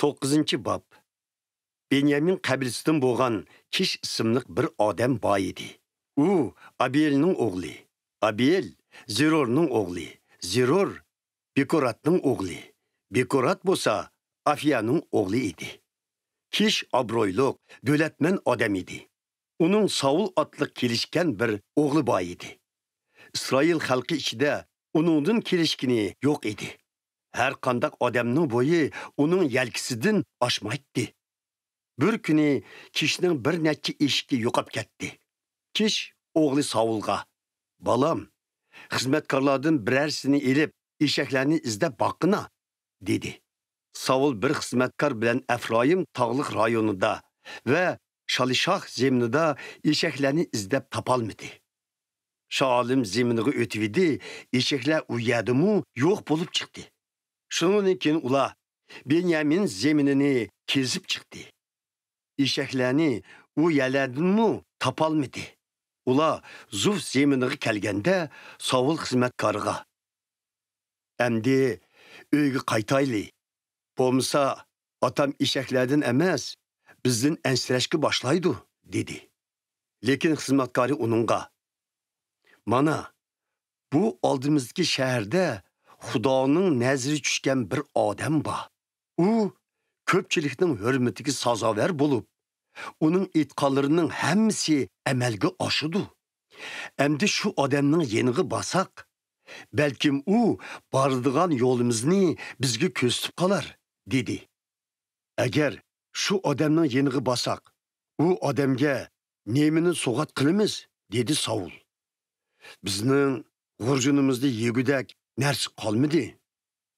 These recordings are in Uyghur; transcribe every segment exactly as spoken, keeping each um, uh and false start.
توققۇزىنچى باب. بېنيامىن قەبىلىسىدىن بولغان كىش ئىسىملىق بىر ئادەم بار ئىدى. ئۇ ئابېلنىڭ ئوغلى، ئابېل زېرورنىڭ ئوغلى، زېرور بېكوراتنىڭ ئوغلى، بېكورات بولسا ئافىيانىڭ ئوغلى ئىدى. كىش ئابرۇيلۇق، دۆلەتمەن ئادەم ئىدى. ئۇنىڭ ساۋۇل ئاتلىق كېلىشكەن بىر ئوغلى بار ئىدى. ئىسرائىل خەلقى ئىچىدە ئۇنىڭدىن كېلىشكىنى يوق ئىدى. ھەر قانداق ئادەمنىڭ بويى ئۇنىڭ يەلكىسىدىن ئاشمايتتى. بىر كۈنى كىشنىڭ بىر نەچچە ئېشىكى يوقاپ كەتتى. كىش ئوغلى ساۋۇلغا، «بالام، خىزمەتكارلاردىن بىرەرسىنى ئېلىپ، ئېشەكلەرنى ئىزدەپ باققىنا» دېدى. ساۋۇل بىر خىزمەتكار بىلەن ئەفرايىم تاغلىق رايونىدا ۋە شالىشاھ زېمىنىدا ئېشەكلەرنى ئىزدەپ تاپالمىدى. شائالىم زېمىنىغا ئۆتۈۋىدى، ئېشەكلەر ئۇ يەردىمۇ يوق بولۇپ چىقتى. شۇنىڭدىن كېيىن ئۇلار بېنيامىن زېمىنىنى كېزىپ چىقتى. ئېشەكلەرنى ئۇ يەرلەردىنمۇ تاپالمىدى. ئۇلار زۇف زېمىنىغا كەلگەندە، ساۋۇل خىزمەتكارىغا، «ئەمدى ئۆيگە قايتايلى. بولمىسا، ئاتام ئېشەكلەردىن ئەمەس، بىزدىن ئەنسىرەشكە باشلايدۇ» دېدى. لېكىن خىزمەتكارى ئۇنىڭغا، «مانا، بۇ ئالدىمىزدىكى شەھەردە خۇدانىڭ نەزىرى چۈشكەن بىر ئادەم بار. ئۇ كۆپچىلىكنىڭ ھۆرمىتىگە سازاۋەر بولۇپ، ئۇنىڭ ئېيتقانلىرىنىڭ ھەممىسى ئەمەلگە ئاشىدۇ. ئەمدى شۇ ئادەمنىڭ يېنىغا بارساق، بەلكىم ئۇ بارىدىغان يولىمىزنى بىزگە كۆرسىتىپ قالار» دېدى. «ئەگەر شۇ ئادەمنىڭ يېنىغا بارساق، ئۇ ئادەمگە نېمىنى سوۋغات قىلىمىز؟» دېدى ساۋۇل. «بىزنىڭ غۇرجىنىمىزنى يېگۈدەك نەرسە قالمىدى.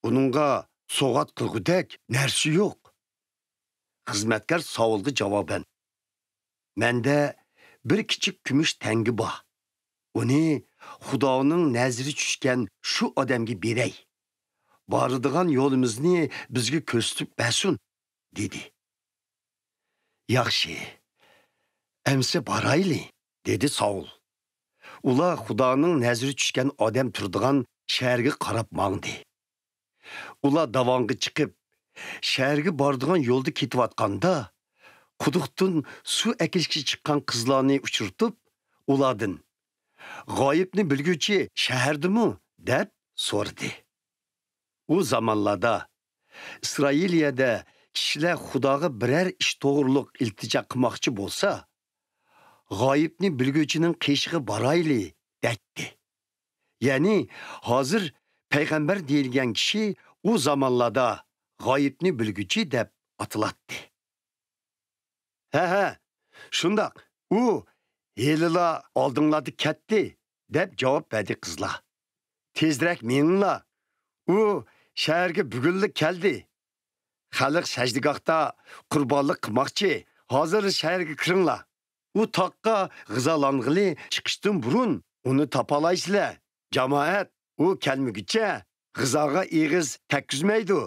ئۇنىڭغا سوۋغات قىلغۇدەك نەرسە يوق.» خىزمەتكار ساۋۇلغا جاۋابەن، «مەندە بىر كىچىك كۈمۈش تەڭگە بار. ئۇنى خۇدانىڭ نەزىرى چۈشكەن شۇ ئادەمگە بېرەي. بارىدىغان يولىمىزنى بىزگە كۆرسىتىپ بەرسۇن» دېدى. «ياخشى، ئەمسە بارايلى» دېدى ساۋۇل. ئۇلار خۇدانىڭ نەزىرى چۈشكەن ئادەم تۇرىدىغان شەھەرگە قاراپ ماڭدى. ئۇلار داۋانغا چىقىپ، شەھەرگە بارىدىغان يولدا كېتىۋاتقاندا، قۇدۇقتىن سۇ ئەكېلىشكە چىققان قىزلارنى ئۇچرىتىپ، ئۇلاردىن، «غايىبنى بىلگۈچى شەھەردىمۇ؟» دەپ سورىدى. ئۇ زامانلاردا ئىسرائىلىيەدە كىشىلەر خۇداغا بىرەر ئىش توغرۇلۇق ئىلتىجا قىلماقچى بولسا، «غايىبنى بىلگۈچىنىڭ قېشىغا بارايلى» دەيتتى. يەنى ھازىر پەيغەمبەر دېيىلگەن كىشى ئۇ زامانلاردا غايىبنى بىلگۈچى دەپ ئاتىلاتتى. «ھە، ھە، شۇنداق، ئۇ ھېلىلا ئالدىڭلاردا كەتتى» دەپ جاۋاب بەردى قىزلار. «تېزرەك مېڭىڭلار، ئۇ شەھەرگە بۈگۈنلا كەلدى. خەلق سەجدىگاھتا قۇربانلىق قىلماقچى، ھازىرلا شەھەرگە كىرىڭلار. ئۇ تاغقا غىزالانغىلى چىقىشتىن بۇرۇن ئۇنى تاپالايسىلەر. جامائەت ئۇ كەلمىگۈچە غىزاغا ئېغىز تەگكۈزمەيدۇ.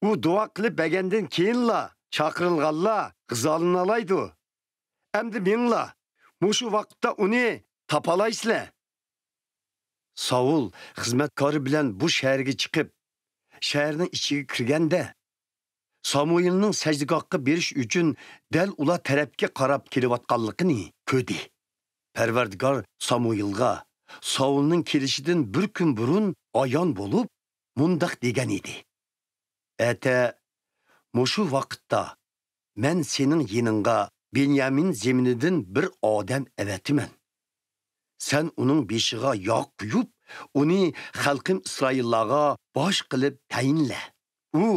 ئۇ دۇئا قىلىپ بەرگەندىن كېيىنلا چاقىرىلغانلار غىزالىنالايدۇ. ئەمدى مېڭىڭلار، مۇشۇ ۋاقىتتا ئۇنى تاپالايسىلەر.» ساۋۇل خىزمەتكارى بىلەن بۇ شەھەرگە چىقىپ، شەھەرنىڭ ئىچىگە كىرگەندە، سامۇئېلنىڭ سەجدىگاھقا بېرىش ئۈچۈن دەل ئۇلار تەرەپكە قاراپ كېلىۋاتقانلىقىنى كۆردى. پەرۋەردىگار سامۇئېلغا ساۋۇلنىڭ كېلىشىدىن بىر كۈن بۇرۇن ئايان بولۇپ، مۇنداق دېگەن ئىدى: «ئەتە مۇشۇ ۋاقىتتا مەن سېنىڭ يېنىڭغا بېنيامىن زېمىنىدىن بىر ئادەم ئەۋەتىمەن. سەن ئۇنىڭ بېشىغا ياغ قۇيۇپ، ئۇنى خەلقىم ئىسرائىللارغا باش قىلىپ تەيىنلە. ئۇ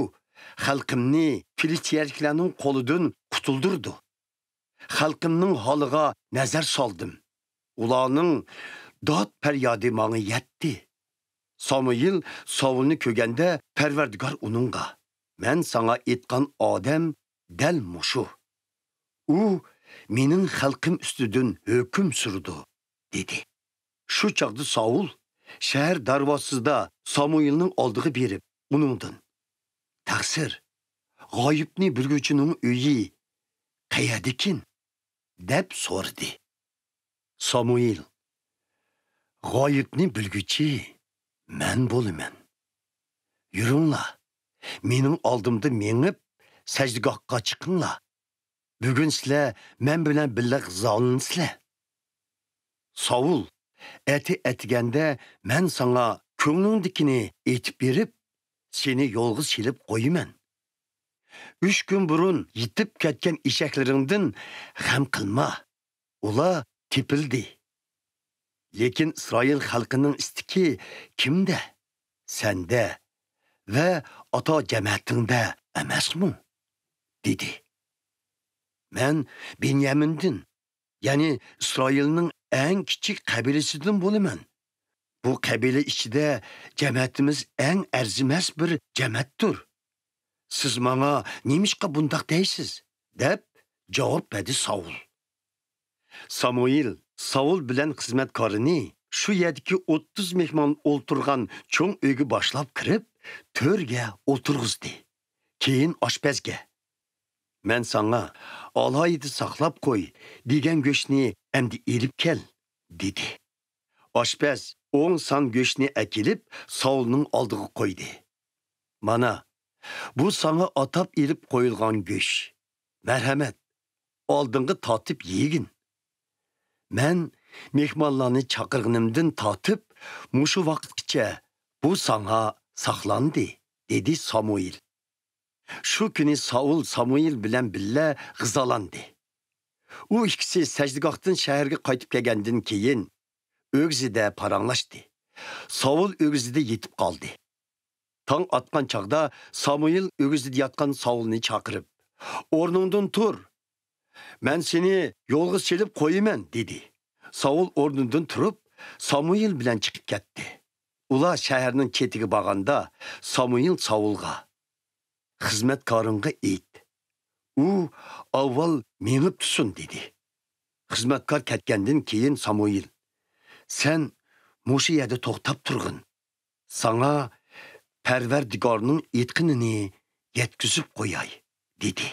خەلقىمنى فىلىستىيەلىكلەرنىڭ قولىدىن قۇتۇلدۇرىدۇ. خەلقىمنىڭ ھالىغا نەزەر سالدىم. ئۇلارنىڭ داد-پەريادى ماڭا يەتتى.» سامۇئېل ساۋۇلنى كۆرگەندە، پەرۋەردىگار ئۇنىڭغا: «مەن ساڭا ئېيتقان ئادەم دەل مۇشۇ. ئۇ مېنىڭ خەلقىم ئۈستىدىن ھۆكۈم سۈرىدۇ» دېدى. شۇ چاغدا ساۋۇل شەھەر دەرۋازىسىدا سامۇئېلنىڭ ئالدىغا بېرىپ، ئۇنىڭدىن: «تەقسىر، غايىبنى بىلگۈچىنىڭ ئۆيى قەيەردىكىن؟» دەپ سورىدى. سامۇئېل: «غايىبنى بىلگۈچى مەن بولىمەن. يۈرۈڭلار، مېنىڭ ئالدىمدا مېڭىپ، سەجدىگاھقا چىقىڭلار. بۈگۈن سىلەر مەن بىلەن بىللە غىزالىنىسىلەر. ساۋۇل، ئەتە ئەتىگەندە مەن ساڭا كۆڭلۈڭدىكىنى ئېيتىپ بېرىپ، سېنى يولغا سېلىپ قويىمەن. ئۈچ كۈن بۇرۇن يېتىپ كەتكەن ئېشەكلىرىڭدىن غەم قىلما. ئۇلار تېپىلدى. لېكىن ئىسرائىل خەلقىنىڭ ئىستىكى كىمدە؟ سەندە ۋە ئاتا جەمەتىڭدە ئەمەسمۇ؟ دېدى. مەن بېنيامىندىن، يەنى ئىسرائىلنىڭ ئەڭ كىچىك قەبىلىسىدىن بولىمەن. بۇ قەبىلە ئىچىدە جەمەتىمىز ئەڭ ئەرزىمەس بىر جەمەتتۇر. سىز ماڭا نېمىشقا بۇنداق دەيسىز؟ دەپ جاۋاب بەردى ساۋۇل. سامۇئېل ساۋۇل بىلەن خىزمەتكارىنى شۇ يەردىكى ئوتتۇز مېھمان ئولتۇرغان چوڭ ئۆيگە باشلاپ كىرىپ، تۆرگە ئولتۇرغۇزدى. كېيىن ئاشپەزگە، مەن ساڭا ئالاھىدە ساقلاپ قوي دېگەن گۆشنى ئەمدى ئېلىپ كەل، دېدى. ئاشپەز ئون سان گۆشنى ئەكېلىپ ساۋۇلنىڭ ئالدىغا قويدى. مانا، بۇ ساڭا ئاتاپ ئېلىپ قويۇلغان گۆش. مەرھەمەت، ئالدىڭغا تارتىپ يېگىن. مەن مېھمانلارنى چاقىرغىنىمدىن تارتىپ مۇشۇ ۋاقىتقىچە بۇ ساڭا ساقلاندى، دېدى سامۇئېل. شۇ كۈنى ساۋۇل سامۇئېل بىلەن بىللە غىزالاندى. ئۇ ئىككىسى سەجدىگاھتىن شەھەرگە قايتىپ كەلگەندىن كېيىن، ئۆگزىدە پاراڭلاشتى. ساۋۇل ئۆگزىدە يېتىپ قالدى. تاڭ ئاتقان چاغدا سامۇئېل ئۆگزىدە ياتقان ساۋۇلنى چاقىرىپ، ئورنۇڭدىن تۇر! مەن سېنى يولغا سېلىپ قويىمەن، دېدى. ساۋۇل ئورنىدىن تۇرۇپ، سامۇئېل بىلەن چىقىپ كەتتى. ئۇلار شەھەرنىڭ چېتىگە بارغاندا، سامۇئېل ساۋۇلغا، خىزمەتكارىڭغا ئېيت، ئۇ ئاۋۋال مېڭىپ تۇرسۇن، دېدى. خىزمەتكار كەتكەندىن كېيىن سامۇئېل، سەن مۇشۇ يەردە توختاپ تۇرغىن. ساڭا پەرۋەردىگارنىڭ ئېيتقىنىنى يەتكۈزۈپ قوياي، دېدى.